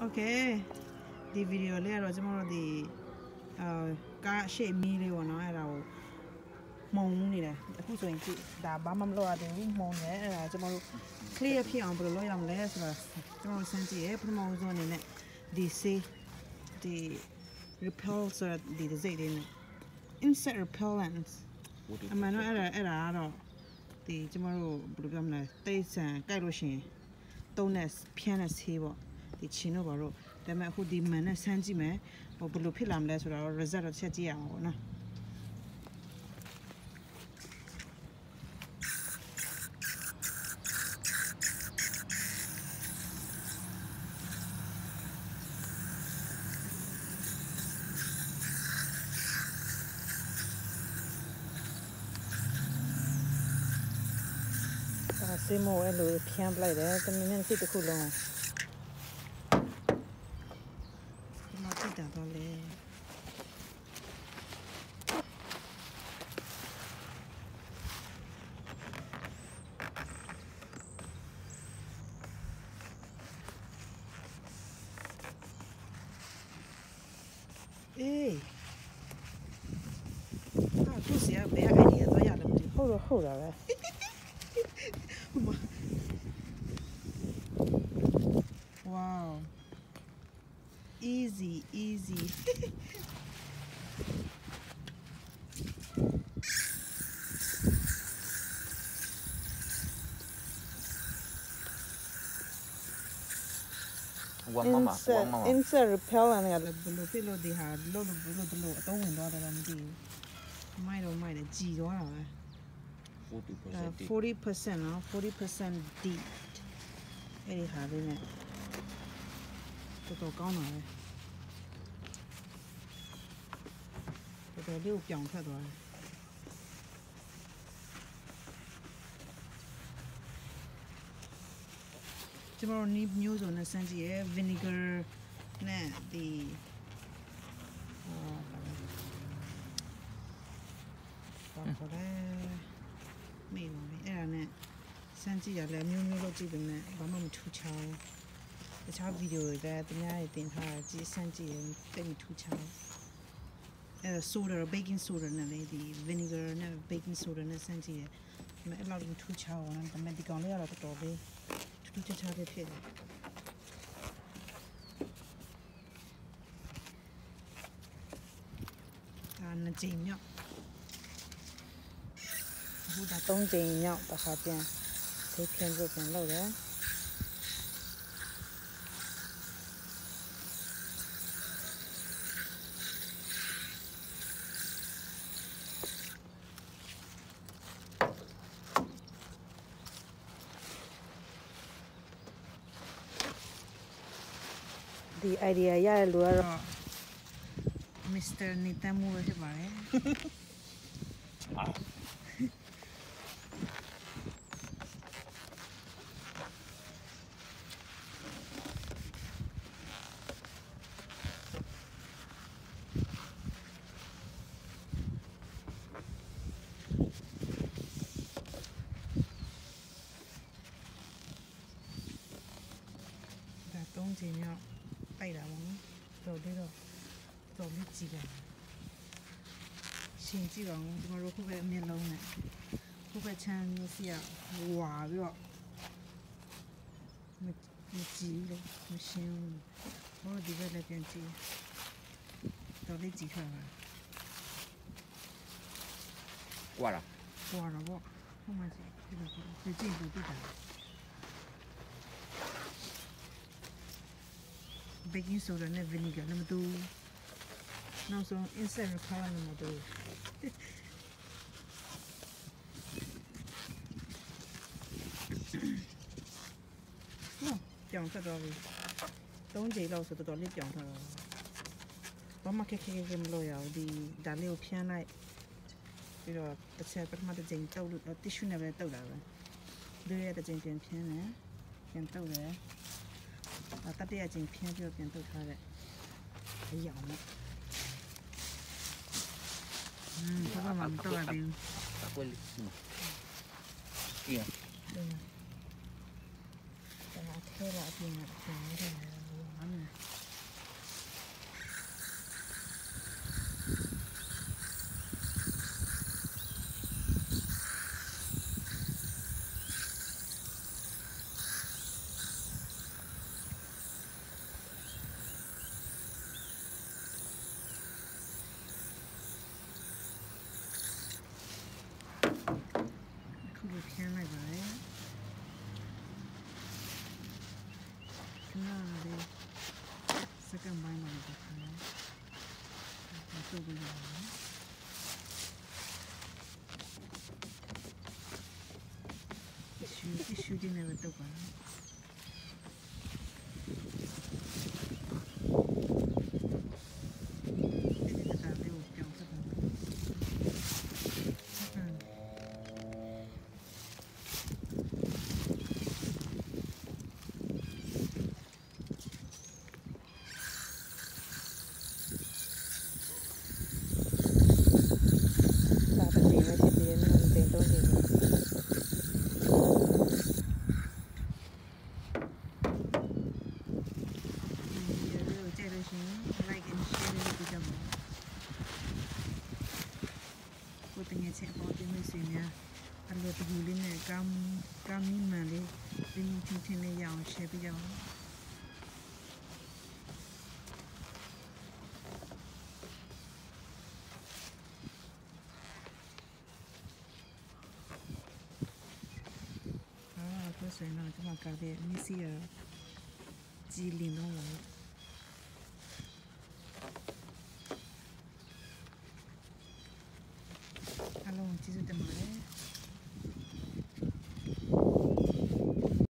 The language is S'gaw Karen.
Okay, ဒီ video လၢအဒီး ကျမတို့ ဒီ ကားရှေ့မီးလေးပေါ့နော်, အဲ့ဒါကို မှုန်နေတယ်. အခုဆိုရင် ဒါ ဘာမှမလုပ်ရသေးဘူး, မှုန်နေတယ်. အဲ့ဒါ ကျမတို့ clear ဖြစ်အောင် ဘယ်လိုလုပ်ရမလဲဆိုတာ ကျမတို့ စမ်းကြည့်တယ်. ပထမဦးဆုံးအနေနဲ့ ဒီဆေး, ဒီ repel ဆိုတဲ့ ဒီတံဆိပ်လေးနဲ့ insect repellent အမှန်တော့ အဲ့ဒါ အဲ့ဒါကတော့ ဒီ ကျမတို့ ဘယ်လိုပြောမလဲ, တိရစ္ဆာန်ကိုက်လို့ရှိရင် သုံးတဲ့ ဖျန်းတဲ့ဆေးပေါ့, ဒီခြင်တို့ဘာတို့. ဒါပေမဲ့ အခုဒီမှန်နဲ့ စမ်းကြည့်မယ်, ဟို ဘယ်လိုဖြစ်လာမလဲဆိုတော့ result တော့ ချက်ကြည့်ရအောင်ပေါ့နော်. ဆေးမဟုတ်အဲ့လို ဖျန်းပလိုက်တယ်, တမင်နဲ့ နှစ်တစ်ခုလုံး. ဘယ်လောက်ထိတာသွားလဲ. Hey, အခုစီက ဘယ်က idea သွားရလဲမသိဘူး. ဟုတ်တော့ဟုတ်တာပဲ. Wow, easy, easy. Insect, insect repellent ကလည်း ဘယ်လိုဖြစ်လို့ ဒီဟာ လုပ်လို့ ဘယ်လို ဘယ်လို အသုံးဝင်သွားတယ်တော့ မသိဘူး. မိုက်တော့မိုက်တယ်, ကြည်သွားတာပဲ. Forty percent နော်, forty percent DEET. အဲ့ဒီဟာလေးနဲ့ တော်တော်ကောင်းတာပဲ. တော်တော်လေးကို ပြောင်ထွက်သွားတယ်. ကျမတို့ နည်းမျိုးစုံနဲ့ စမ်းကြည့်ရယ်, vinegar နဲ့ ဒီ ဘာခေါ်လဲ, မေ့ပါပြီ, အဲ့ဒါနဲ့ စမ်းကြည့်ရလဲ မျိုးမျိုးလုပ်ကြည့်ပေမဲ့ ဘာမှမထူးခြားဘူး. တခြား video တွေလည်း သူများတွေတင်ထားတာကြည့် စမ်းကြည့်ရယ်, သိပ်မထူးခြားဘူး. အဲ့ဒါ soda, baking soda နဲ့လေ, ဒီ vinegar နဲ့ baking soda နဲ့ စမ်းကြည့်ရယ်, မ့ၢ်အဲ့လောက်မထူးခြားဘူးနော်, ဒါပေမဲ့ ဒီကောင်လေးကတော့ တော်တော်လေး ထူးထူးခြားခြားလေးဖြစ်တယ်. ဒါ နှစ်ကြိမ်မြောက်, အခုဒါ သုံးကြိမ်မြောက်, တစ်ခါပြန် ဆေးဖျန်းဖို့ ပြန်လုပ်တယ်. ဒီ idea ရတဲ့လူကတော့ Mister နေသန်းမိုးပဲ ဖြစ်ပါတယ်. ဒါ သုံးကြိမ်မြောက် တိုက်တာပေါ့နော်. တော်လေးတော့ တော်လေးကြည်လာတယ်. ရှင်ကြည့်ပါဦး, ကျမတို့ ဟိုဘက်မျက်လုံးနဲ့ ဟိုဘက်ခြမ်းမျက်စိက ဝါပြီးတော့ မကြည့်ဘူးလေ, မရှင်းဘူးလေ. ဟိုဒီဘက်လည်း ပြန်ကြည့်, တော်လေးကြည်ထွက်လာတယ်. ကွာတာ, ကွာတာပေါ့. ဟိုမှာကြည့်, ကြည့်ရင် ပိုသိတာ. Baking soda နဲ့ vinegar နဲ့ မတူဘူး. နောက်ဆုံး insect repellent နဲ့ မတူဘူး. ဟို, ပြောင်ထွက်သွားပြီ. သုံးကြိမ်လောက်ဆို တော်တော်လေး ပြောင်ထွက်သွားပြီ. ဘာမှ ခဲခဲခဲခဲ မလုပ်ရဘူး. ဒီ, ဒါလေးကို ဖျန်းလိုက်, ပြီးတော့ တစ်ချက် ပထမတစ်ကြိမ် တုပ်လို့, tissue နဲ့ပဲ တုပ်တာပဲ. ဒုတိယတစ်ကြိမ် ပြန်ဖျန်းတယ်, ပြန်တုပ်တယ်. အာ, တတိယအကြိမ် ဖျန်းပြီးတော့ ပြန်တုပ်ထားတဲ့ အရောင်နဲ့. อืม, ဟိုဘက်မှာ မတုပ်ရသေးဘူး. အကွက်လေး, ကြည့်ရအောင်. အထဲကအပြင်ကအပြင်လေးတွေလည်း ဝါနေတယ်. တိၢ်ပလီၢ်, တၢ်ဆူၣ်တၢ်ဆူၣ်ဒ်န့ၣ်ဝဲတိၢ်ပှၤ, တသးသ့အိၣ်ပျီၢ်သ့ၣ်တဖၣ်, သးပ့ၤနီၣ် ယိၤလၢအကြိုက်လို့ရှိရင် like and share လုပ်ပေးကြပါဦး. ကိုယ်တငယ်ချင်းအပေါင်းအသင်းမိတ်ဆွေများ အလွယ်တကူလေးနဲ့ ကောင်းမီး ကောင်းမီးမှန်လေး တနည်းထူးထူးနဲ့ရအောင် share ပေးကြပါဦး. အါ အဃိစ့ၢ်ကီး ကမၤကၤဒီး မ့ၢ်စံၣ်အီၤ ကၠံလံၤနီၢ်လီၤ. အားလုံးကိုကျေးဇူးတင်ပါတယ်.